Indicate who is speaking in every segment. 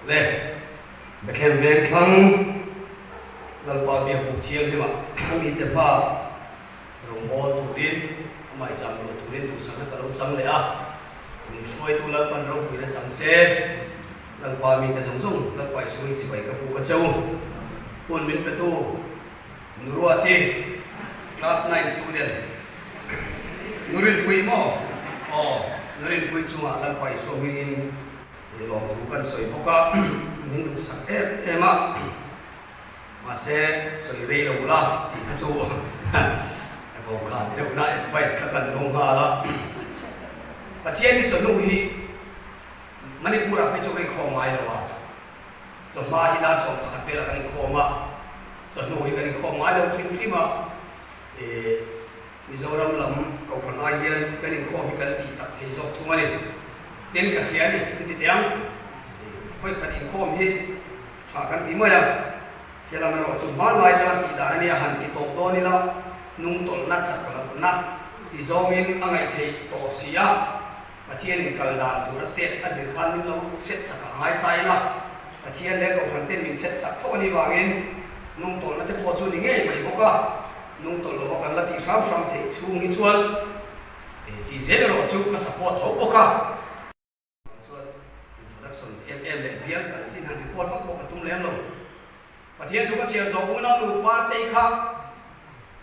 Speaker 1: Le Bethlehem veng thlang Lalpa Biakbuk Thianghlimah mite hma rawngbâwl turin amah i cham luah turin duhsakna ka lo chang leh a, min hruaitu Lalpan ropuina chang se, Lalpa mite zawng zawng Lalpa i chhungin chibai ka buk a che u. Hun min petu Nuruati, Class nine student, Nurinpui maw? Aw, Nurinpui chungah Lalpa Isua hmingin i lawmthu kan sawi bawk a, min duhsak em em a, mahse sawi rei lo la tih kha chu vawkhan deuhna advice kha kan dawng nghal a. Pathian i chawhnu hi Manipur-ah phei chu kan inkhawm ngai lo a. Chawhma hi dar 11 velah kan inkhawm a, chawhnu hi kan inkhawm ngai lo hrim hrim a, ih Mizoram lam Kohhran ai hian kan inkhawm hi kan tih tak thei zawk thung a ni. Tin ka hria a ni, min ti teh ang. Ih vawikhat inkhawm hi tha kan ti mai a, helam erawh chu hmanlai atanga tih dan a nia han ti tawp dawn ila hnungtawlhna chak lohna ti zawngin a ngaih theih tawh si a. Pathian in kal dan tur a step a zir khan min lo set sak a ngai ta ila, Pathian leh Kohhran ten min set sak tho a nih vangin nungtawlhna te pawh chu ni ngei mai bawk a, nungtawlh lova kan la tih hram hram theih chhung hi chuan tih zel erawh chu ka support tho bawk a. Chuan introduction em em leh bial chanchin han report vak bawk a tum lem lo. Pathian thu ka chhiar zawh unau nupa tei kha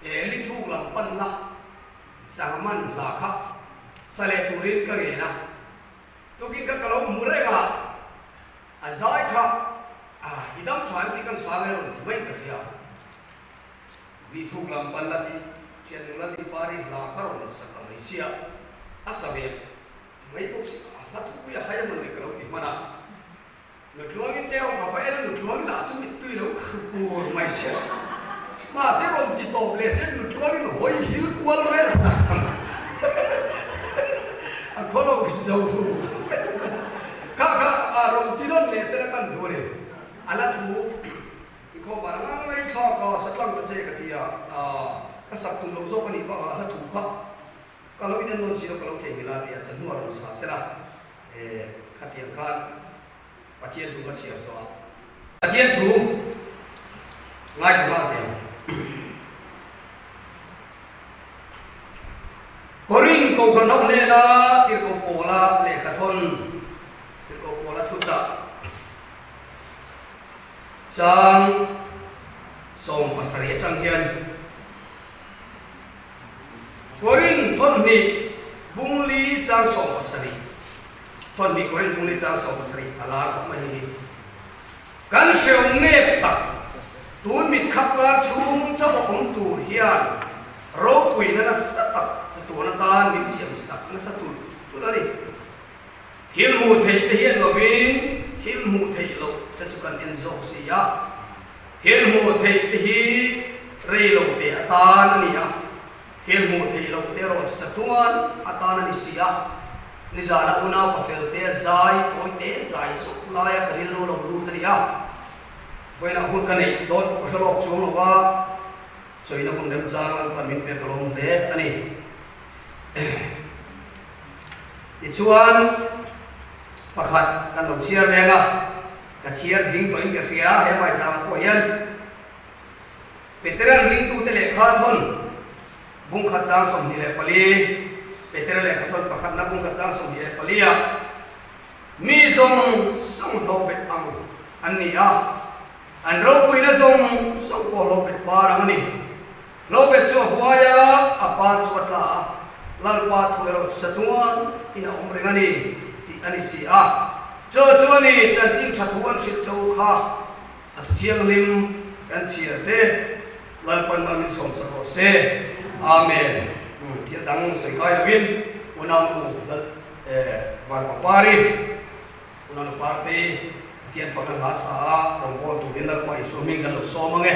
Speaker 1: li thuk lam pan la. Sangman hla kha sa leh turin ka ngen a, tukin kha ka lo hmu reng a, a zai kha i dam tha em tih kan sa nge rawn ti mai ka hria. Ni thuk lam pan la tih thian nula din pari hla kha rawn sa ta mai sia, a sa ve mai bawk si, a hla thupui a hai amawn le ka lo ti hman a. Nutluangin te awm ka va en a, Nutluangin ah chu mittui lo hru pur mai se. Mahse rawn ti tawp leh se Nutluangin hawi hil kual vel a khaw lo zo kha kha a rawn ti nawn leh se la kan duh a ni. A la thu i khawm ban anga ngai thlak a, satlang ta che ka ti a, ka sak tum lo zawk a nih bakah a hla thu kha ka lo inen nawn si lo ka lo theihnghilh a ti a, chahnu a rawn sa sela. He khatiang khan Pathian thu ka chhiar zawh a. Pathian thu ngaithla nghal teh ang. Korin Kohhran ho hnena Tirhkoh Pawla lehkha thawn, Tirhkoh Pawla thuchah chang 17 atang hian, Korin thawnhnih bungli chang 17, thawnhnih Korin bungli chang 17 a lar khawp mai hei hi. Kan hreu nep tak, tun mit khap kar chhung chauh a awm tur hian ropuina nasa tak chatuan atan min siam sak nasa tulh tulh a ni. Thil hmuh theih te hi en lovin thil hmuh theih loh te chu kan en zawk si a. Thil hmuh theih te hi rei lo te atan a ni a, thil hmuh theih loh te erawh chu chatuan atan a ni si a. Nizana unau ka fel te zai tawi te zai zawk laia ka rilru lo lut a ni a. Vawiinah hun ka neih dawn pawh ka hre lawk chuang lo va, sawina hun remchang Lalpan min pek ka lawm hle a ni. Tichuan, pakhat kan lo chhiar reng a, ka chhiar zing tawhin ka hria a, he hmaichhangah pawh hian Petera ringtute lehkha thawn bungkhat chang 24, Petera lehkha thawn pakhatna bungkhat chang 24 ah mi zawng zawng hlawhbet ang an ni a, an ropuina zawng zawng pawh hlawhbet par ang a ni. Hlobet chu a huai a, a par chu a tla a, Lalpa thu erawh chu chatuan in a awm reng a ni tih a ni si a. Chu chu a ni, chanchin tha thu an hrilh cho kha a thu thianghlim kan chhiar te, Lalpan mal min sawmsak rawh se. Amen. Thil dang sawi kai lovin unaunu Lal Vanpangpari, unaunu Partei Pathian fakna hla sa a rawngbâwl turin Lalpa Isua hming kan lo sawm ang e.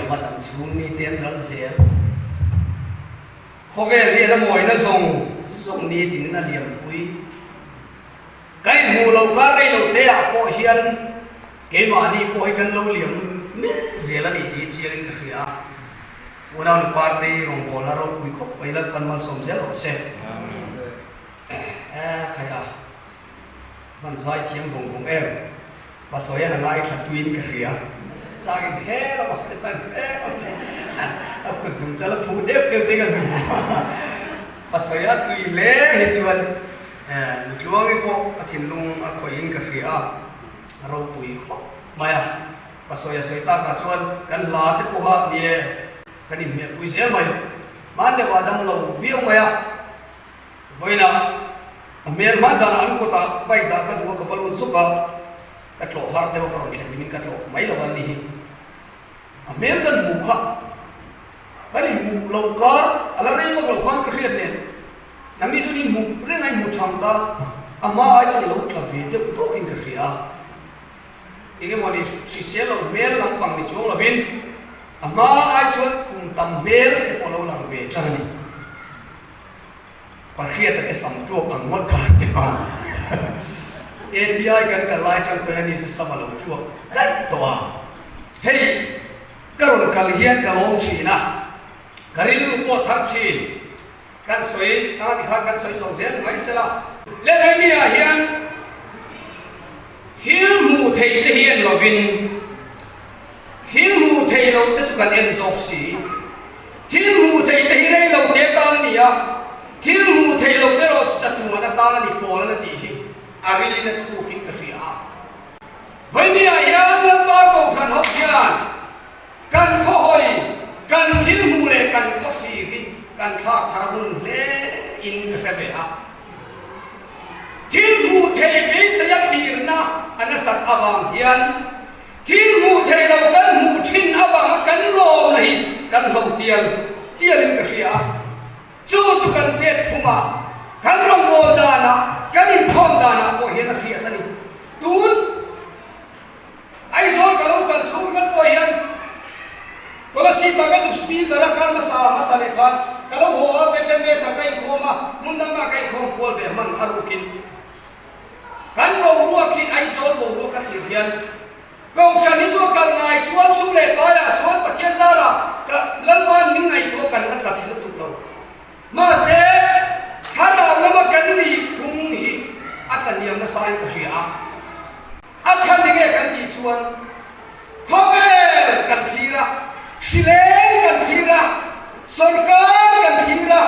Speaker 1: liam a, dam chhung mi te an ral zel. Khawvel hian a mawina zawng zawng ni tinin a liampui. Kan inhmuh loh kar rei lo te ah pawh hian keimahni pawh hi kan lo liam mek zel a ni tih hi chiangin ka hria a. Unau nu Partei rawngbawlna ropui khawp mai Lalpan malsawm zel rawh se. E khai a, van zai thiam vawng vawng em. Pasawian a ngaithla tuin ka hria. Changin he lamah he changin he lamah a kut zum chal a phu deuh deuh te ka zum a. Pasawia tui hle hi chuan Nutluangi pawh a thinlung a khawihin ka hria a, a ropui khawp mai a. Pasawia sawi takah chuan kan hla te pawha nie kan inhmehpui zel mai. Hman deuhah dam lo viau mai a. Vawiinah a hmel hma zanah an kawtah bike dah ka duh a, ka va lut zuk a, ka tlawh har deuh a, ka rawn thlen hlimin ka tlawh mai lo an ni hi. A hmel kan hmuh kha kan inhmuh loh kar a la rei vak loh khan ka hriat nen nangni chuan inhmuh reng a inhmu chang ta, a hma ai chuan i lo tla ve deuh tawkin ka hria a. Eng emaw ni hrisel loh hmel lampang ni chuang lovin a hma ai chuan kum tam hmel te pawh a lo lang ve tan a ni. Pahriata te sam tuak ang ngawt kha an ti a. ATI kan kal lai tang tawn a ni chu sam a lo tuak daih tawh a. Hei ka rawn kal hian ka lawm thin a, ka rilru pawh thar thin. Kan sawi ta tikhan kan sawi chho zel mai sela. Lehkhaini ah hian thil hmuh theih te hi en lovin, Thil hmuh theih lo te chu kan en zawk si. Thil hmuh theih te hi rei lo te tan a ni a, thil hmuh theih lo te erawh chu chatuan atan a ni pawl a na tih hi a rilin a thukin ka hria a. Vawinia hian Lalpa Kohhran ho hian kan khawhawi, kan thil hmuh leh kan khawthlir hi kan thlak thar a hun hle in ka hre ve a. Thil hmuh theih beiseia thlirna a nasat avang hian Thil hmuh theih lo kan hmuh thin avanga kan lawmna hi kan hlo tial tialin ka hria a, chu chu kan chet phungah, kan rawngawl danah, kan inkhawm danah pawh hian a hriat a ni. Tun Aizawl ka lo kal chhung ringawt pawh hian Kolasib-ah ka zuk speaker a, kar hmasa hmasa leh khan ka lo haw a, Bethlehem Veng-ah ka inkhawm a, hmun dangah ka inkhawm kual ve hman a rukin. Kan boruak hi Aizawl boruak ka thlir hian Kohhran hi chu a kal ngai chuan sum leh paiah chuan Pathian zarah ka Lalpa'n min ngaihtuah kan la tla chhe lutuk lo. Mahse, thlarau lama kan nih phung hi a tla hniam nasain ka hria a. A chhan enge kan tih chuan khawvel kan thlir a, hrileng kan thlir a, sorkar kan thlir a,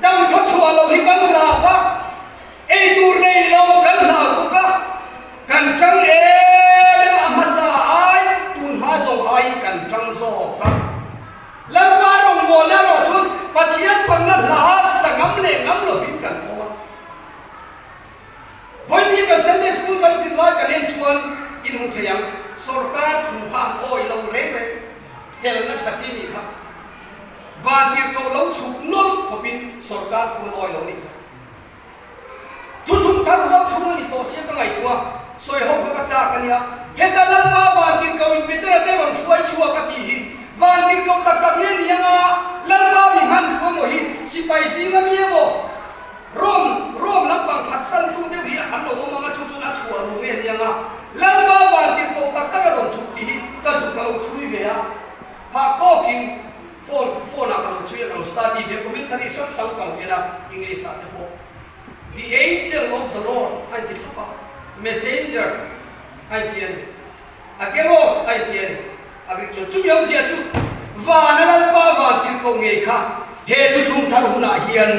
Speaker 1: dam khawchhuah loh hi kan rap a, Ei tur nei lo kan hlau bawk a, kan tang em em a hmasa ai tun hma zawng aiin kan tang zawk a. Lalpa rawngbawlna erawh chuan Pathian fakna hla sa ngam leh ngam lovin kan awm a. Vawiin kan Sunday School kan zir lai kan en chuan inhmu thei ang, sorkar thu kha an awi lo reng reng, helna tha chi nih kha. Vantirhkoh lo chhuk nawlh khawpin sorkar thu an awi lo nih kha. Thuthlung thar huam chhung a ni tawh sia ka ngaihtuah, sawi ho kha ka chak a nia. Heta Lalpa vantirhkoh in Petera te rawn hruai chhuak a tih hi vantirhkoh tak tak nge ni anga Lalpa mi hman tu emaw hi sipai zinga mi emaw Rom Rom lampang phatsantu deuh hi an lo awm anga chu chuan a chhuah ru nge ni anga Lalpa vantirhkoh tak tak a rawn chhuk tih hi ka zuk ka lo chhui ve a phah tawkin Phone phone ah ka lo chhui a, ka lo study ve a, commentary hrang hrang ka lo en a, English ah te pawh The angel of the Lord a inti thlap a, messenger a inti a ni, agelos a inti a ni, a Greek chuan chumi awmzia chu vana Lalpa vantirhkoh ngei kha he thuthlung thar hunah hian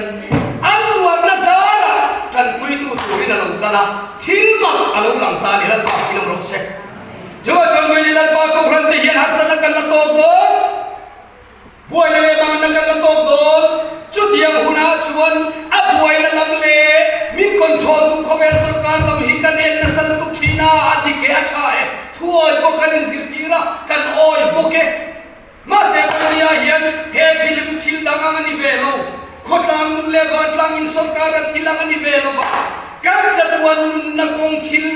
Speaker 1: an tuarna zarah tanpuitu turin a lo kal a, thil mak a lo lang ta a ni, Lalpa fakin awm rawh se. Chuvah chuan Vawiin Lalpa Kohhran te hian harsatna kan la tawk dawn, buaina leh manganna kan la tawk dawn. Chutiang hunah chuan a buaina lam leh min control tu khawvel sorkar lam hi kan en nasa lutuk thin a, a dik e, a tha e, thuawi pawh kan inzirtir a, kan awi bawk e. Mahse Vawinia hian he thil chu thil dang ang a ni ve lo. Khawtlang nun leh vantlang in sorkar a thil ang a ni ve lo va. Kan chatuan nunna kawng thil,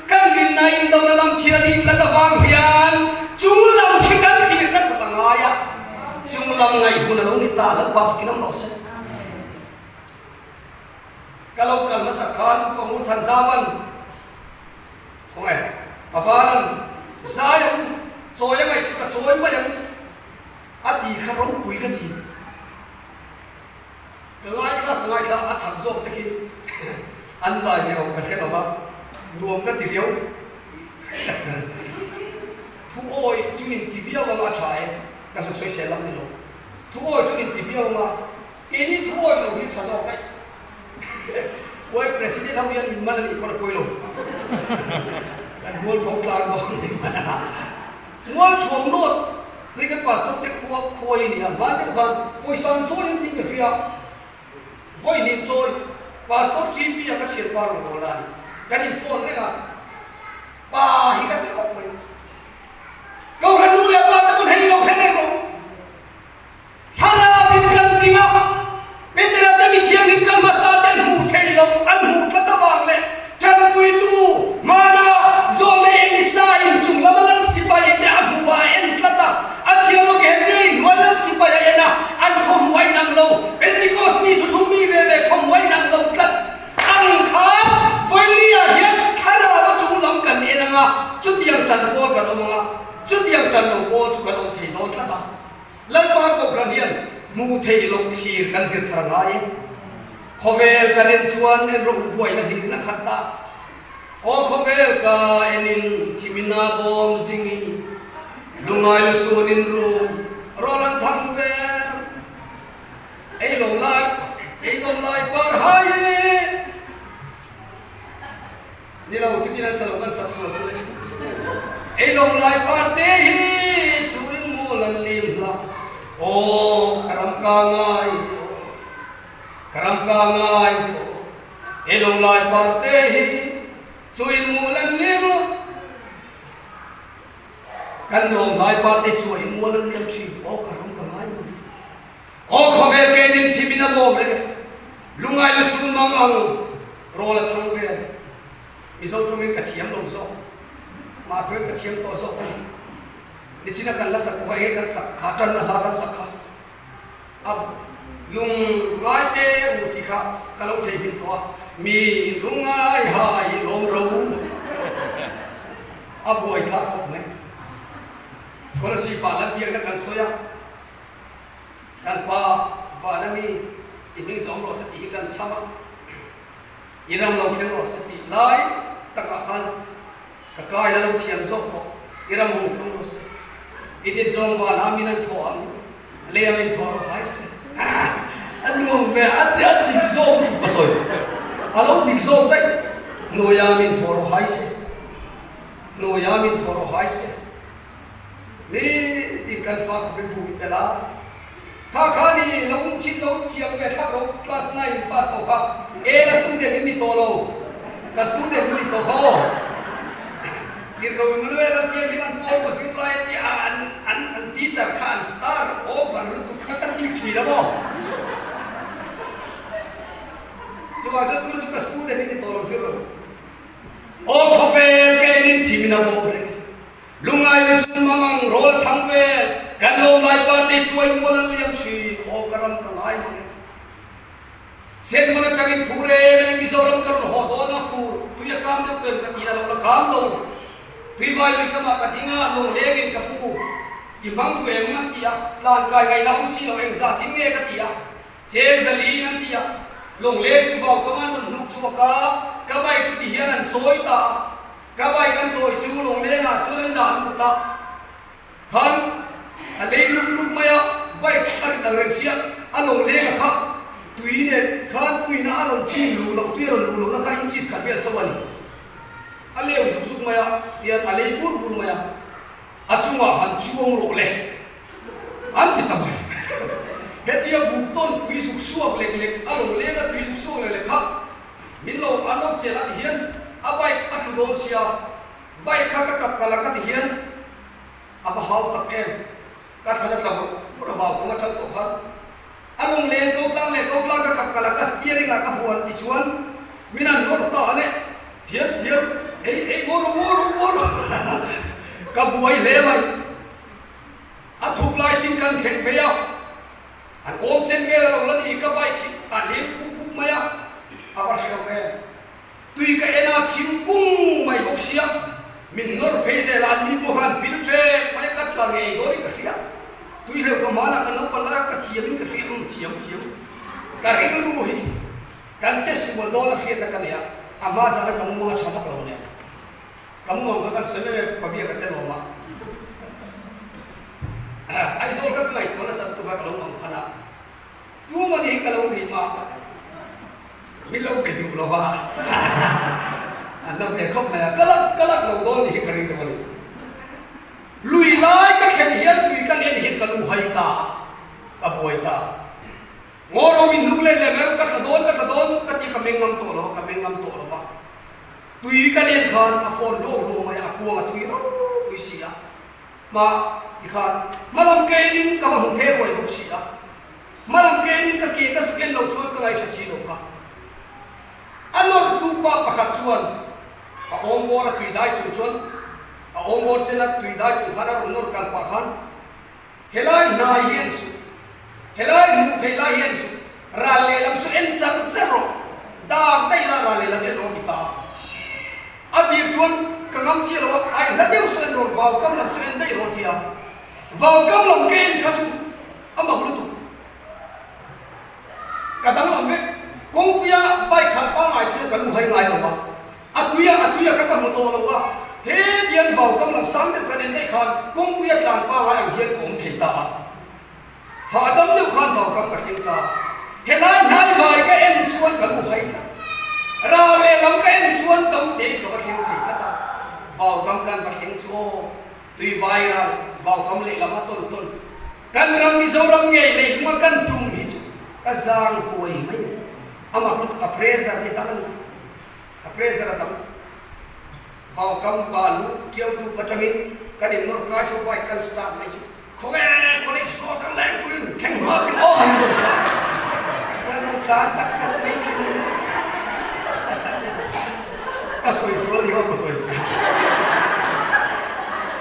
Speaker 1: kan rinna indona lam thil a nih tlat avang hian chung lam khi kan thlir nasat a ngai. lam ngaih hun a lo ni ta, Lalpa fakin awm rawh se. Ka lo kal hmasak khan Upa Ngurthanzavan khawnge Pavalan zai ang u, chawi a ngaih chu ka chawi mai ang a ti kha ropui ka ti. Ka ngaithla ka ngaithla a chak zawk te khi an zai ve awm ka hre lo va, nuam ka ti riau. Thu awi chu nin ti viau anga a tha e, ka zuk sawi sel lam ni lo. Thu awi chu nin ti viau anga keini thu awi lo hi tha zawk daih. Uai President ho hian min man a nih pawn a pawi lo. Kan mualpho tlang dawn min man a. Mualchhuam nawt hei kan pastor te khua khuai a nia, hman deuh khan pawisa an chawi an tih ka hria, vawi hnih chawi pastor GP a ka thianpa rawn bawl na a ni, kan in phone reng a, pa hi ka ti khawp mai, Kohhran nu leh pa te pawn hei lo hre reng rawh. Thlarau in kan ding a, Petera te mi thianghlim kal hmasa ten hmuh thei lo an hmuh tlat avang leh tanpuitu Mana, Zawh leh Elisa in chung lama lal sipai te a hmuh ah a en tlat a, a chhiar lo Gehazi in hnuai lam sipai a en a, an khaw hmuh a inang lo, Pentecost mi thuthlung mi ve ve khaw hmuh a inang lo tlat ang khan vawiin ah hian thlarau a chung lam kan en ang a, chutiang tan pawl kan awm ang a, chutiang tan lo pawl chu kan awm thei dawn tlat a. Lalpa Kohhran hian hmuh theih loh thlir kan zir thar ngai e. Khawvel kan en chuan en rawh u buaina hlirin a khat ta. Aw khawvel ka enin thimina bawm zingi lungai lusunin ru rawl an thang vel. Ei lo lai ei lo lai par hai e. Ni lo, chutin an sa lo kan sak sual chu le. Ei lo lai parte hi chu in mul an lim hla. Aw, ka ram ka ngai te aw. Ka ram ka ngai te aw. Ei lo lai parte hi chu in mul an lim hla. Kan lawm lai parte chu a in mual an liam thin. Aw, ka ram ka ngai mai. Aw khawvel keinin thim in a bawm reng e, lungai lu sun mang ang rawl a thang vel. Mizo tawngin ka thiam lo zawk, mah tawngin ka thiam tawh zawk a ni. Nichina kan la sak pawh kha enge kan sak kha, tanna hla kan sak kha a lung ngai te u tih kha ka lo theihnghilh tawh a, mi lungai hai lawm ro a buai thlak khawp mai. Kolasib ah Lalbiakna kan sawi a. Kan pa vana mi i hming zawm rawh se tih hi kan chham a, i ram lo thleng rawh se tih lai takah khan ka kai la lo thiam zawk tawh, i ram hung tlung rawh se, i dit zawng vana min an thawh ang lei a min thawh rawh hai se a nuam ve a a dik zawk lutuk ka sawi a lo dik zawk daih hnuaia min thawh rawh hai se hnuaia min thawh rawh hai se. Nitin kan fa khawp in bum tel a, kha kha ni lo um chin lo thiam ve thlap ro class nine in pass tawh kha e la student in ni tawh lo ka student in ni tawh kha aw Tirhkoh Emmanuel an thiam hian an pawl ka zir lai a tia an an an teacher kha an star over lutuk kha ka thik thin a maw chuvang chuan tuna chu ka student in ni tawh lo zir lo aw khawvel keinin thim in a bawm reng a. Lungai le sum mang ang rawl a thang vel, kan lawm lai party chuai mual an liam thin, aw ka ram ka ngai mang e. Senman atangin phur em em Mizoram ka rawn haw dawn a, fur tui a kam deuh em ka tiin a lo la kam lo. Tuivai lui kamah ka ding a, lawnglengin ka pu i hmang duh em an ti a, tlan kai ngaihna awm si lo engzatin nge ka ti a, cheng zaliin an ti a, lawngleng chu vau kama an rawn hnuk chhuak a, ka bike chu ti hian an chawi ta a. Ka bike an chawi chu lawnglengah chuan an dah lut a, khan a lei luk luk mai a, bike a rit ang reng sia, a lawnglenga kha tui nen khan tuina a rawn chim luh loh, tui a rawn luh lohna kha inches khat vel chauh a ni. A leu zuk zuk mai a, tian a lei bur bur mai a, a chungah han chuang rawh le an ti ta mai. Hetia buk tawn tui zuk suak lek lek, a lawnglenga tui zuk suak lek lek kha Min lo an lo chelh a ti hian a bike a tlu dawn sia, bike kha ka kap ka lak a ti hian a va hau tak em, ka thlan a tla vawrh vawrh a vau kawng atang tawh khan a lung len ko tlang leh ko tlang ka kap ka lak a steering ah ka huan ti chuan min an nawr ta a le thiam thiam ei ei ngaw rawh ngaw rawh ngaw rawh ka buai hle mai a thuk lai chin kan thleng phei a. An awm chen vel a lo la ni, ka bike hi a leu puk puk mai a, a va hrehawm em. Tui ka en a, thing kung mai bawk sia, min nawr phei zel a, anni pawh khan pil ṭek mai a, ka tla ngei dawnin ka hria. Tui hleuh ka hmanah ka naupan lai a, ka thiamin ka hria, umm thiam thiam. Ka rilru hi kan che sual dawn a hriatna ka nei a, a hma zana ka mumang a ṭha vak lo nen. Ka mumang kha kan sawi mai mai, pabia ka telawm a. Aizawl kha ka ngaihtuah nasat tuva ka lo mang phan a, tumani hi ka lo rim a, min lo be duh lova, an la ve khawp mai a, ka lak ka lak lo dawn ni hi ka ring deuh a ni. Lui lai ka thlen hian tui kan en hian ka lu hai ta a, ka buai ta. Ngaw ro min hnuk let leh mai ru, ka thla dawn ka thla dawn ka ti ka meng ngam tawh lo a, ka meng ngam tawh lo a. Tui kan en khan a phone hlawh hlawh mai a, a kuang a tui ropui si a. Hma tikhan hmalam ka enin ka va hmu phe ruai bawk si a, hmalam ka enin ka ke ka zuk en lo chuan ka ngaithla si lo kha. A nawrtu pa pakhat chuan a awm bawr a tui dai chung chuan a awm bawr chena tui dai chung khan a rawn nawr kal pah khan helai hnai hi en suh, helai hmuh theih lai hi en suh, ral lehlam saw en char char rawh, dak daih la ral lehlam en rawh a ti ta a. A tir chuan ka ngam chiah lo a, ai hla deuh saw en rawh, vau kam lam saw en daih rawh tia vau kam lam ka en kha chu a mak lutuk. Ka danglam vek, kawngpuia bike khalh pangngai te chuan ka lu hai ngai lo a, a tuia a tuia kha ka hmu tawh lo a, hetiang vau kam lam sang deuh kan en daih khan kawngpuia tlan pangngai ang hian ka awm thei ta a. Hahdam deuh khan vaukam ka thleng ta. Helai hnaivai ka en chuan ka lu hai tlat. Ral lehlam ka en chuan dam tein ka va thleng thei tlat a. Vaukam kan va thleng chu aw, tuivai ral vaukam lehlam a tawn tawn. Kan ram Mizoram ngei leilunga kan tum hi chu ka zang huai mai ni. A mak lutuk a pressure hi dang a ni. A pressure a dang. Vaukam balu tiau dup atangin kan innawr kai chho bike kan start mai chu. Khawnge college road a leng turin thleng hma te aw hi rawn tlan kan rawn tlan tak tak mai che ni ka sawi sual ni aw ka sawi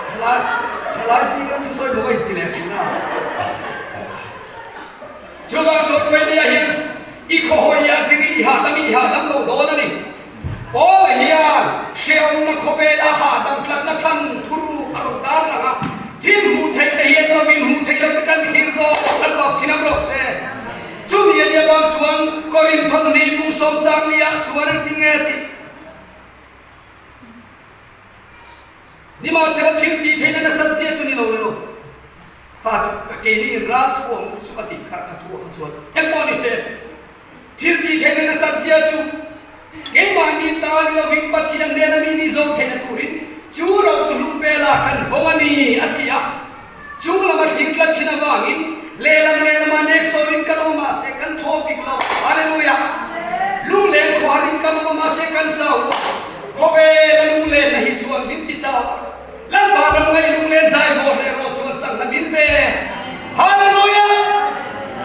Speaker 1: thalai thalai zing a thusawi maw ka inti leh thin a chuvang sawi puai nia hian i khawhawi a zirin i hahdam in i hahdam lo dawn a ni. Paula hian hrehawmna khawvela hahdam tlatna chhan thuruk a rawn tar lang a, thil hmuh theih te hian lovin hmuh theih loh te kan thlir zawk an bafkin ang rawh se. Chumi a nih avang chuan Korinth thawmhnih bung sawmchang niah chuan engtin nge tih? Nimahsela thil tih theihna nasat zia chu ni lo ni lo. Kha chu ka keini in ral thu awm chu a tih kha kha thu ah kha chuan engpawh ni se thil tih theihna nasat zia chu keimahni ta ni lovin Pathian hnena mi nih zawm theihna turin chu ro chu hlum pela kan vawng a ni a ti a. Chung lama thlir tlat thin avangin lehlam lehlamah nek sawrin kan awm a mahse kan thaw bik lo. Hallelujah! Lungleng khawharin kan awm a mahse kan chau lo. Khawvela lunglenna hi chuan min ti chau a, Lalpa ram ngaih lunglen zai vawr leh rawh chuan changna min pe. Hallelujah!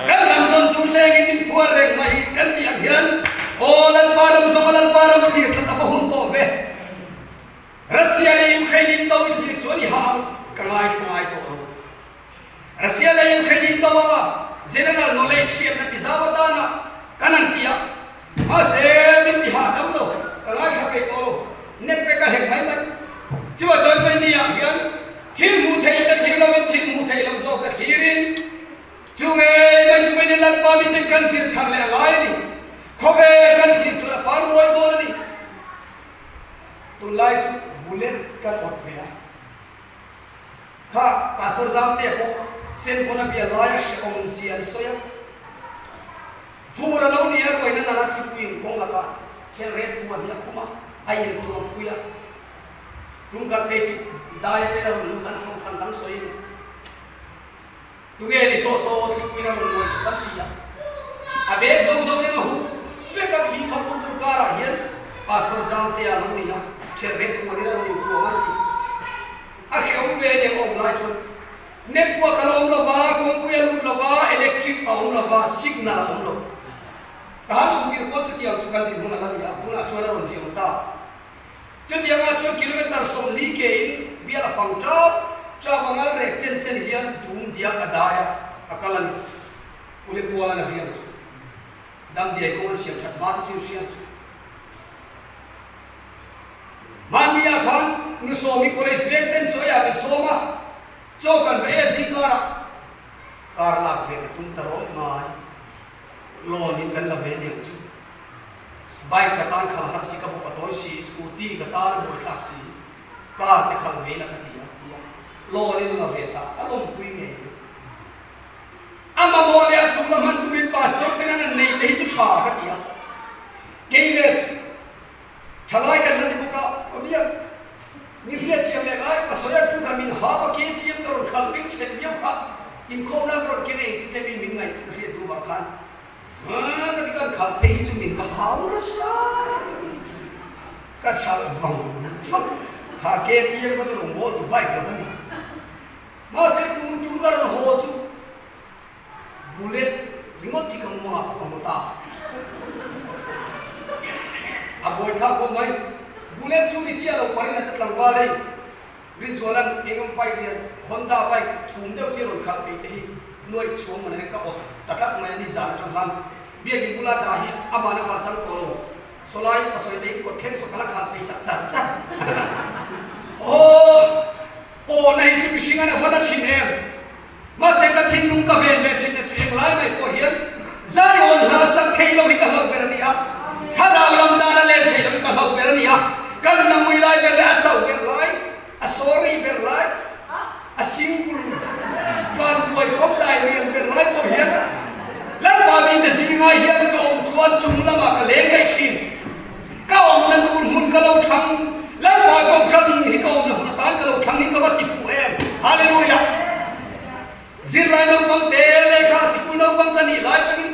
Speaker 1: Kan ram zawn zun lengin min phuar reng mai kan tih ang hian aw Lalpa ram zawng a Lalpa ram thlir tlat a va hun tawh ve. Russia leh Ukraine in do i thlir chuan i hah ang ka ngaithla ngai tawh lo. Russia leh Ukraine in do a general knowledge hriatna ti zau atana kan han ti a, mahse min ti hahdam lo, ka ngaithla peih tawh lo, net pe ka hek mai mai. Chuvah chuan vawinia ah hian thil hmuh theih ka thlir lovin thil hmuh theih loh zawk ka thlirin chu ngei mai chu vawiin Lalpa miten kan zir thar leh a ngai a ni. Khawvel kan thlir chuan a par muai dawn a ni. Tunlai chu bullet kan awt ve a, kha Pastor Zamtea pawh cellphone a bia laia hrehawm zia an sawi a, vur a lo ni a ruaina nana thlipuiin kawng lakah thel ret puan hi a khum a, a intuam phui a, tumkhat phei chu dai atena rawn lut an kohhran dang sawi a ni. Tunge ni saw saw thlipuiin a rawn muai suh kan ti a, a bek zawng zawngin a huh vek a, thli thaw bur bur karah hian Pastor Zamtea lo ni a, ṭhelh reng puanin a rawn intuam an ti. A hrehawm ve aniang a awm lai chuan network a la awm lo va, kawngpui a lut lo va, electric a awm lo va, signal a awm lo. Ka han awm tir pawn chutiang chu kan dinhmun a la ni a, tunah chuan a rawn ziawm ta. Chutiangah chuan kilometre 40 ke in bial a fang tap tap a ngal rek chen chen hian dum diak a dai a, a kal a ni. Pu Hlimpualan a hriang chu. Damdiai kawng an siam that hma te chu in hriang chu. Hmanni ah khan Nu Sawmi College veng ten chaw eiah min sawm a, chaw kan va e zingkarah kar lak ve ka tum ta rawih mai. Loan in kan la ve aniang chu. Bike ka tan khalh har si, ka bawk a tawi si, scooty ka tan a buaithlak si, car te khalh ve ila ka ti a, ti a. Loan in la ve ta, ka lawmpui ngei mai. A mamawh leh a tul a hman turin pastor ten an an nei te hi chu tha ka ti a. Kei ve chu thalai kan la ni bawk a, awmiang mi hriatthiam leh ngai ka sawi a thu kha min hau a, KTM ka rawn khalh bing chhen viau kha inkhawmna ka rawn keng engtin te mi min ngaih tih ka hriat duh vang khan vang ka ti kan khalh phei hi chu min va hau nasa ka hralh vang vang kha KTM kha chu rawngbâwl tu bike lo va ni. Mahse tun tum ka rawn haw chu bullet ringawt hi ka mumangah pawh ka hmu ta. A buai thlak khawp mai. Bullet chu ni chiah lo parin a ta tlangval hei Rinzuala'n eng emaw bike lian Honda bike thum deuh chi a rawn khalh phei te hi nuaih chhuang man hian ka awt ta tlat mai a ni zan atang khan Biakin bula dah hi amahna khalh chang tawh lo. Sawlai pasawi te in kawt thleng saw ka la khalh phei sak char char. Aw! Pawhna hi chu mihring an a va na thin em? Mahse ka thinlung ka ven ve thin na chu englai mai pawh hian Zion hla sak thei lo hi ka hlauh ber a ni a, thlarau lam dan a len thei lo hi ka hlauh ber a ni a, ka nun a ngui lai ber leh a chauh ber lai, a sorry ber lai, a single van buai fam dai rial ber lai pawh hian Lalpa mite zingah hian ka awm chuan chung lamah ka leng daih thin. Ka awmna tur hmun ka lo thlang, Lalpa Kohhran hi ka awmna hmun atan ka lo thlang hi ka va ti fuh em! Hallelujah! Zirlai naupang te lehkha sikul naupang ka nih lai tangin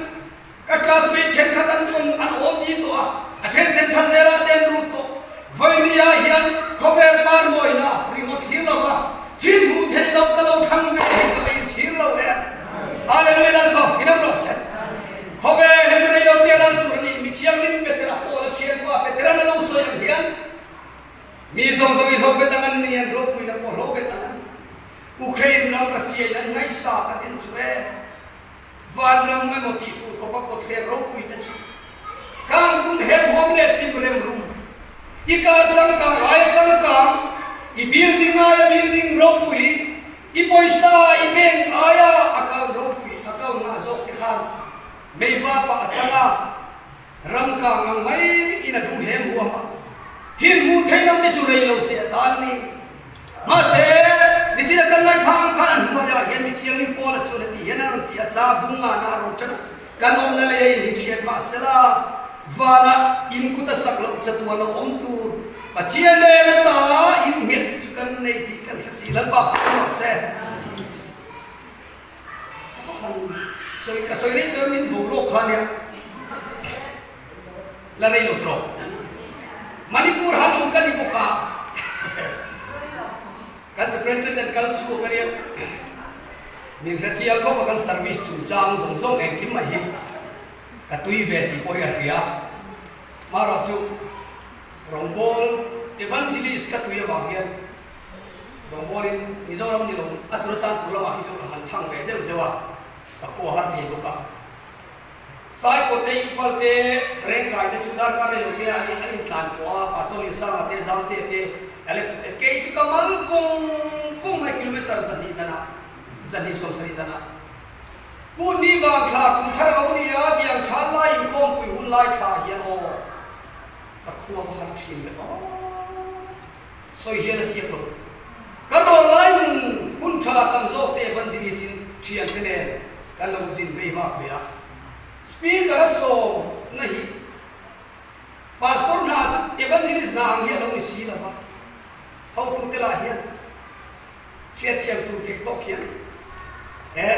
Speaker 1: ka classmate thenkhat an rawn an aw ti tawh a, a then sen tha zela te an lut tawh. Vawinia hian khawvel par mawina ringawt thlir lo va, thil hmuh theih loh ka lo thlang ve hi ka va inchhir lo em! Hallelujah! Lalpa fakin a rawh se. Khawvel hi chu rei lo te ral tur a ni. Mi thianghlim Petera Paula thianpa Petera'n a lo sawi ang hian mi zawng zawng i hlo bet ang an ni, an ropuina pawh hlo bet ang a ni. Ukraine ram Russia in an ngaihsa kan en chu e, vanram emaw tih tur khawpa kawtthler ropui te chu kang tum hem hawm leh chim rem rum, i kar changkang aia changkang, i building aia building ropui, I pawisa i bank aia account ropui account ngah zawk te khan meiva pah a chang a, ram kang ang mai in a dum hem huam a, thil hmuh theih lo te chu rei lo teh a tan ni. Mahse, nichina kan ngaithla ang khan a hnuaiah hian mi thianghlim Paula chuan heti hian a rawn ti a, cha bung ngahna a rawn ṭan a, kan awmna lei a in hi ṭhiat mahsela vanah in kut a sak loh chatuan a awm tur Pathian nen ata in nghet chu kan nei tih kan hre si Lalpa fak rawh se. Ka va han sawi ka sawi rei tawh min vo lawk kha nia la rei lo tawh Manipur han awm ka ni bawk a kan superintendent kal chhuak a nia min hre chiang khawp a kan service chungchang zawng zawng engkim mai hi ka tui ve tih pawh hi a hria marawh chu Rawngbawl Evangelist ka tui avang hian rawngbawlin Mizoram ni lo a Churachandpur lamah khi chu ka han thang ve zeuh zeuh a, ka khua har thei bawk a. Saikawt te, Imphal te, Rengkai te chu darkar rei lo te an an intlan pawh a, Pastor Linsanga te, Zamte te, Alexa te, kei chu ka mal vawng vawng mai kilometer 200 danah, 270 danah. Kunni vang thla kum thar lo ni a, tiang than lai inkhawmpui hun lai thla hian aw. Ka khua va har thin ve aw. Sawi hian a siak lo. Ka rawn lai nun hun tha tam zawk te evangelist in thian te nen kan lo zin vei vak ve a. Speaker a sawm na hi Pastor hna chu evangelist hna ang hi a lo ni si lo va. Hotu te lah hian Hriatthiam tur theih tawk hian he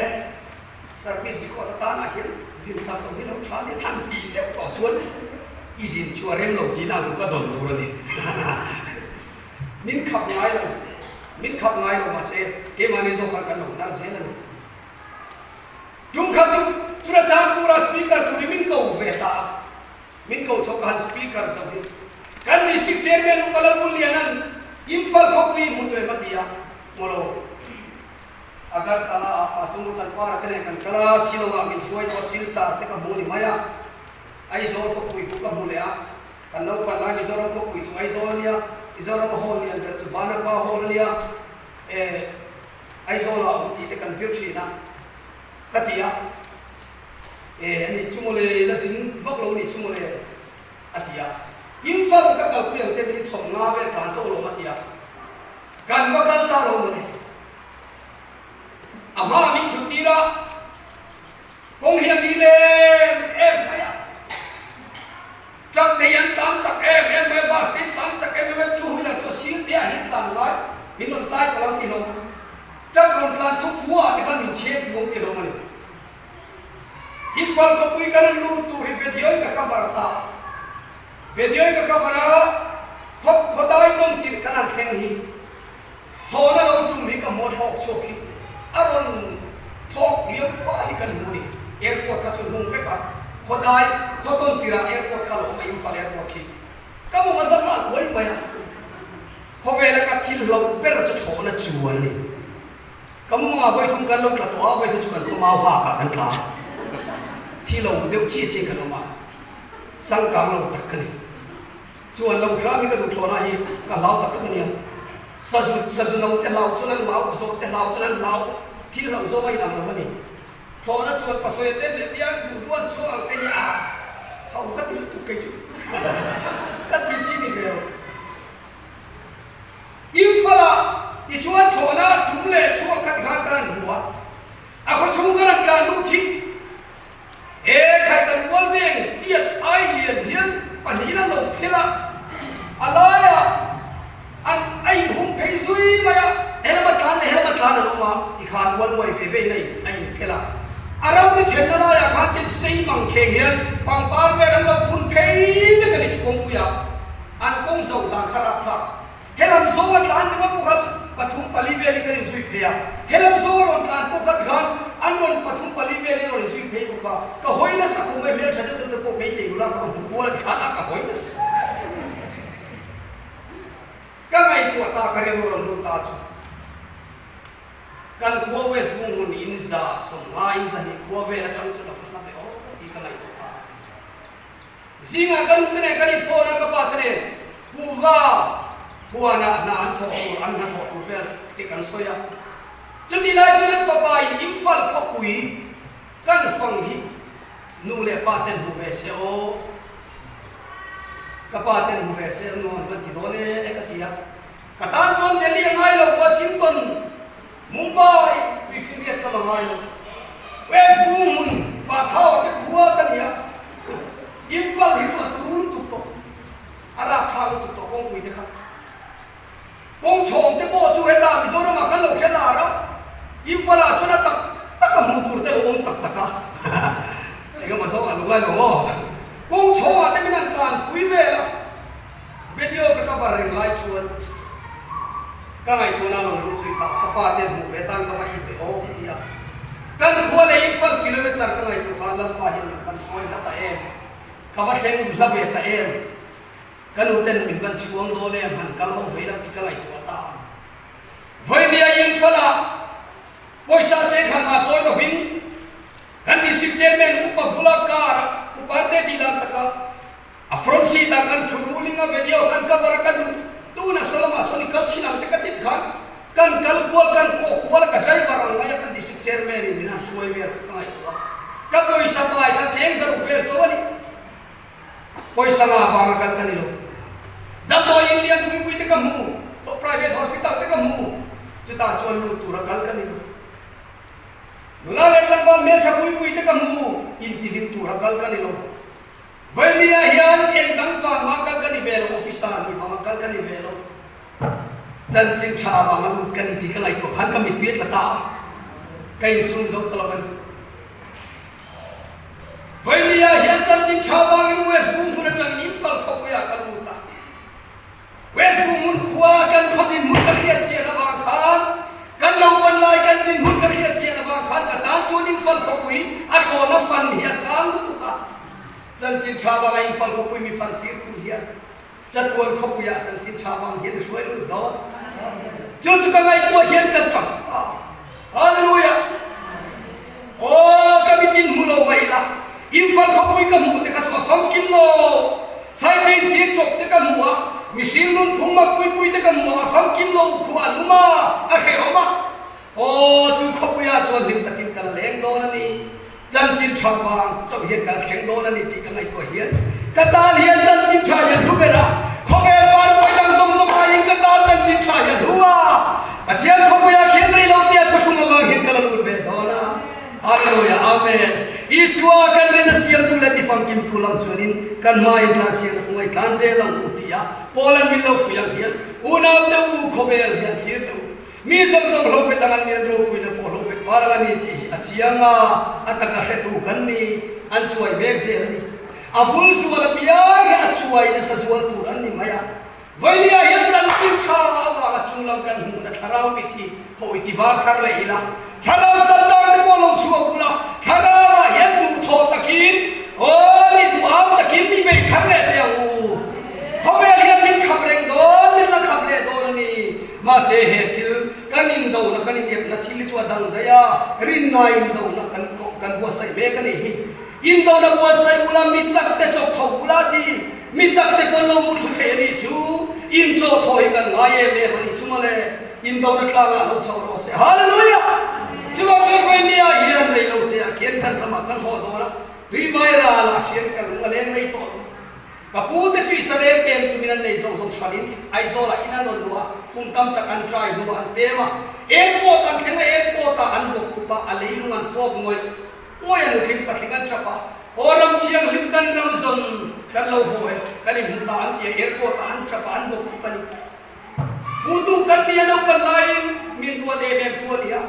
Speaker 1: service record atanah hian zin tam lo hi lo tha nia han tih zeuh tawh chuan i zin chu a rem lo tihna ang ka dawn tur a ni. Min khap ngai lo, min khap ngai lo mahse keimahni zawk khan kan lo hnar zel a ni. Tum khat chu Churachandpura speaker turin min ko ve ta a. Min ko chho ka han speaker zo hi kan district chairman Upa Lalvunliana'n Imphal khawpui hmu tuem a ti a, hmu lo. A. Agartala ah Pastor Mutlanpara te nen kan kal a, Shillong ah min hruai tawh a, Silchar te ka hmu ni mai a, Aizawl khawpui khu ka hmu leh a, kan naupan lai Mizoram khawpui chu Aizawl a nia, Mizoram a hall lian ber chu Vanapa hall a nia, eh Aizawl ah awm tih te kan zir thin a, ka ti a, eh ani chu mawle la zin vak lo ni chu mawle a ti a, Imphal ka kalpui ang che minute 50 vel tlan chauh lawm a ti a, kan va kal ta lo mawle. A hma min chhut tir a, kawng hi a ni lem em mai a, truck te hi an tlan chak em em mai a, bus te hi an tlan chak em em mai a, two wheeler chu a sir te ah hian tlan ngai, min rawn tai palh ang ti hlawm a, truck rawn tlan thu fua ah te khan min chhep luang ti hlawm a ni. Imphal khawpui kan an lut tur hi video in ka cover ta, video in ka cover a, khaw khawdai tawn tirh kan han thleng hi. Thlawhna lo tum hi ka hmu a thlawk chhuak hi a rawn thlawk liam fua hi kan hmu ni. Airport kha chu hung vek a, khawdai khaw tawn tirah airport kha lo awm a Imphal airport khi ka mawng a zam nghal buai mai a. Khawvela ka thil hlauh ber chu thlawhna chuan a ni. Ka mumangah vawi thum kan lo tla tawh a, vawi kha chu kan khaw mau hak ah kan tla a, thi lo deuh chiah chiah kan awm a, changkang lo tak ka ni. Chu an lo hram hi ka duh thlawhna hi ka hlau tak tak a nia. Sazu sazu no te hlau chuan an hlau, zawh te hlau chuan an hlau, thil hlauh zawng a inang lo a ni. Thlawhna chuan pasawia ten leh tiang duh duh an chhuak ang te hi a hau ka ti lutuk kei chu ka ti chi ni ve lo. Imphal-ah tichuan thlawhna thum leh chhuak kha tikhan kan han hmu a, a khawchhung kan han tlan lut hi He khai kan ual veng tiat ai lian hian pahnihin an lo phel a, a laiah an a inhung phei zui mai a, helama tlan leh helama tlan an awm a, tikhan ual uai ve ve in a inphel a. A ram ni thenna laiah khan tin sei mang kheng hian pangpar vel an lo phun phei vek a ni chu kawngpuiah an kawng zo dan kha rapthlak. Helam zawnga tlan ringawt pawh khan pathum pali velin kan inzui phei a, helam zawnga rawn tlan pawh khan tikhan an rawn pathum pali velin rawn inzui phei bawk a, ka hawi nasa khawp mai hmeltha deuh deuh te pawh meitei nula ka rawn hmu kual a tikhan a ka hawi nasa ka ngaihtuah ta ka rilru rawn lut ta chu kan khua West Bunghmun in za 50 in 200 khua vel atang chuan a va hla ve aw tih ka ngaihtuah ta a. Zingah ka nu te nen kan in phone a, ka pa te nen kuhva huanah hna an thawh tur, an hnathawh tur vel te kan sawi a. Chutih lai chuan an fapa in Imphal khawpui kan fang hi nu leh pa ten hmu ve se aw, ka pa ten hmu ve se nu an van ti dawn e ka ti a. Ka tan chuan Delhi a ngai lo, Washington, Mumbai tuifinriat kam a ngai lo. West Bung hmun Pathau te khua ka ni a, Imphal hi chu a turu lutuk tawh, a rapthlak lutuk tawh kawngpui te kha. Kawng chhawng te pawh chu hetah Mizoram ah khan lo hre lar a, Imphal ah chuan a tak tak a hmuh tur te lo awm tak tak a, engemaw zawng a lo ngai lo maw? Kawng chhawng ah te min han tlanpui vel a. Video ka cover reng lai chuan ka ngaihtuahna a rawn lut zui ta, ka pa te hmuh ve tan ka va it ve aw ka ti a. Kan khua leh Imphal kilometer ka ngaihtuah khan Lalpa hian min van hruai hla ta em, ka va thleng hla ve ta em, ka nu ten min van chhuang dawn em, han kal ho ve lo tih ka ngaihtuah ta a. Vawinia Imphal ah pawisa cheng khat mah chawi lovin kan District Chairman Upa Vula car ah Pu Parte tih dan takah A front seat ah kan thu ruling a video kan cover a ka duh tuna Solomon ah chuan i kal chhin ang te ka tit khan kan kal kual kan kawh kual a ka driver ang mai a kan district chairman in min han hruai vel kha ka ngaihtuah a ka pawisa pai kha cheng zaruk vel chaw a ni pawisa nga vanga kal ka ni lo damdawi in lian pui pui te ka hmu private hospital te ka hmu chutah chuan lut tura kal ka ni lo nula leh tlangval hmeltha pui pui te ka hmu intihlim tura kal ka ni lo. Vawinia hian eng dang vang mah kal ka ni ve lo, officer ni vanga kal ka ni ve lo, chanchin tha vanga lut ka ni tih ka ngaihtuah khan ka mittui a tla ta a, ka insum zo ta lo a ni. Vawinia hian chanchin tha vangin West Bunghmun atangin Imphal khawpuiah ka lut a. West Bunghmun khua kan khaw dinhmun ka hriat chian avang khan, kan naupan lai kan dinhmun ka hriat chian avang khan ka tan chuan Imphal khawpui a thlawna fan hi a sang lutuk a. Chanchin tha vanga Imphal khawpui mi fan tir tu hian chatuan khawpuiah chanchin tha vang hian i hruai lut dawn. Chu chu ka ngaihtuah hian ka tap ta. Hallelujah! chu khawpuiah chuan hlim takin ka la leng dawn a ni. Chanchin tha vang chauh hian ka la thleng dawn a ni tih ka ngaihtuah hian ka tan hian chanchin tha hi a hlu ber a, khawvel parbuai dang zawng zawng aiin ka tan chanchin tha hi a hlu a, Pathian khawpuiah khian rei lo tia thuthlung avang hian ka la lut ve dawn a. Hallelujah Amen. Isua kan rin a siamtu leh tifangkimtu lam chuanin kan hmain tlan siamna kawng ai tlan zel ang u ti a Paul-a'n min lo fuih ang hian unaute u khawvel hian thlir teh u. Mi zawng zawng hlo bet ang an ni an ropuina pawh hlo bet par ang a ni tih hi a chiang a, a taka hretu kan ni, an chuai mek zel a ni. A vul zual apiang hi a chuai nasa zual tur an ni mai a. Vainia hian chanchin tha avanga chunglam kan hmuhna thlarau mit hi hawi ti var thar leh ila, thlarau sandar te pawh lo chhuak bula, thlarauah hian duhthawh takin, aw ni duham takin mi bei thar leh teh ang u. Khawvel hian min khap reng dawn, min la khap leh dawn a ni. Mahse he thil kan indona, kan inepna thil hi chu a dang daih a, rinna indona kan kan buatsaih mek a nih hi. Indona buatsaih ula mi chak te chawp tho ula ti, mi chak te pawn lo mu thlu thei a nih chu, in chaw thaw hi kan ngai em em a nih chu mawle, indona tlangah lo chho rawh se. Hallelujah! Chuvang chuan Vawinia hian rei lo te ah khian kan ramah kan haw dawn a, tui vai ralah khian ka lung a leng rei tawh lo. Ka pu te chu Israel pem tumin an nei zawng zawng hran in Aizawl ah in an rawn luh a, kum tam tak an try hnuah an pem a, airport an thleng a, airport ah an bawk khup a, a leilung an fawp ngawih ngawih a, nutling patling an tap a, aw ram thianghlim kan ram zawn kan lo haw e, kan inhmu ta an ti a, airport ah an tap a, an bawk khup a ni. Pu tu kan nia naupan laiin min duat em em tu a ni a,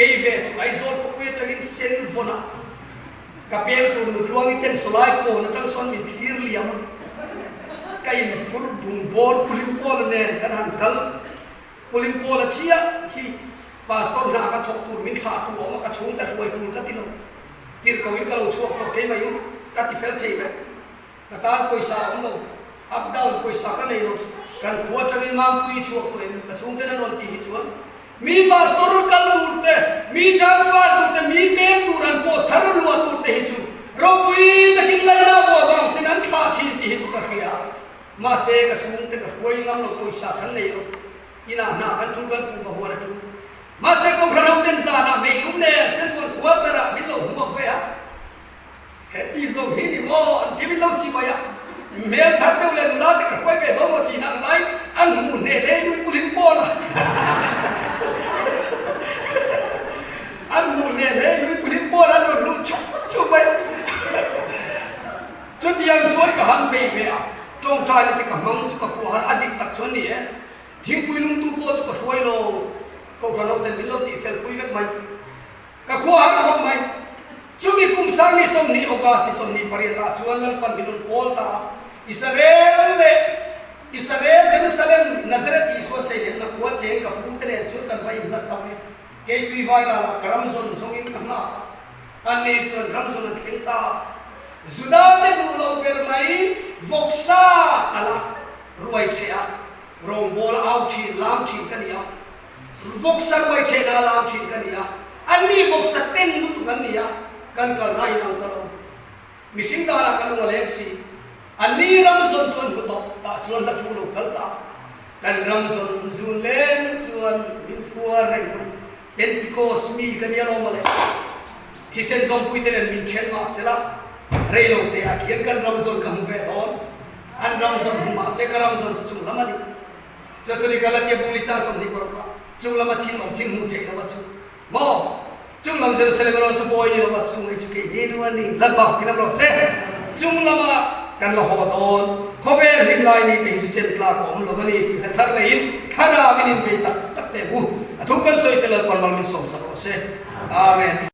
Speaker 1: kei ve chu Aizawl khawpui atangin sen vawn ah Ka peng tur nutluangi ten sawlai kawn atang sawn min thlir liam a, ka inphur bung bawr Pulim Pawla nen kan han kal. Pulim Pawla chiah hi Pastor hna ka thawk tur min thlah tu a awm a, ka chhungte hruai tul ka ti lo. Tirhkohin ka lo chhuak tawh keimah-in ka ti fel thei vek. Ka tan pawisa a awm lo, up down pawisa ka nei lo, kan khua atangin Mampuii chhuak tawh em ka chhungten an rawn tih hi chuan mi pastor kal tur te, mi transfer tur te, mi pem tur an post thar luah tur te hi chu ropui takin laina buah vang tin an thlah thin tih hi chu ka hria. Mahse ka chhungte ka hruai ngam lo pawisa kan nei lo, inah hna kan tul kan pu ka huan a tul. Mahse Kohhran ho ten zanah meilum nen senmuan quarter ah min lo hmuak ve a. He ti zawng hi ni maw an ti min lo chi mai a, hmel thar deuh leh nula te ka hruai ve dawn maw tih nak lai an hmuh hneh lei nui pulim pawl a an hmuh hneh lei nui pulim pawl an rawn luh chhup chhup mai a chutiang chuan ka han bei ve a tawngtai na te ka hmang chu ka khuah har a dik tak chuan ni e thingpui lungtu pawh chu ka hruai lo kohhran ho ten min lo tih fel pui vek mai. Ka khua har khawp mai. Chumi kum sang ni 20 August ni 28 ah chuan Lalpan min rawn pawl ta a. Israel leh Israel Jerusalem Nazareth Isua seilenna khua cheng ka pu te nen chuan kan va inhlat ta ve. Kei tui vai ralah ka ram zawn zawngin ka nghak a. Anni chuan ram zawn an thleng ta a. Juda te duh lo ber mai vawksa tala ruai cheh a rawngbawl au thin lam thin ka ni a. Vawksa ruai thehna lam thin ka ni a, anni vawksa ten lutuk an ni a, kan kalna in ang ta lo. Mihring danah ka lung a leng si. Anni ram zawn chuan hmu tawh tah chuan hla thu lo kal ta. Kan ram zawn zun leng chuan min phuar reng mai. Pentikos mi ka nia lo mawle. Thisen zawmpuite nen min then mah sela, rei lo te ah khian kan ram zawn ka hmu ve dawn. An ram zawn hmu mah se ka ram zawn chu chung lam a ni. Chu chu ni Galatia bung ni chang 26 ah chung lama thil awm thil hmuh theih lova chu maw? Chung lam Jerusalem erawh chu bawi ni lova chung hi chu kei ni nu a ni. Lalpa fakin am rawh se. Chung lama kan la haw dawn khawvel hlim lai ni te hi chu chen tlak a awm lo a ni tih hre thar leiin thlarau in inbei tak tak teh u. A thu kan sawi te Lalpan mal min sawmsak rawh se. Amen.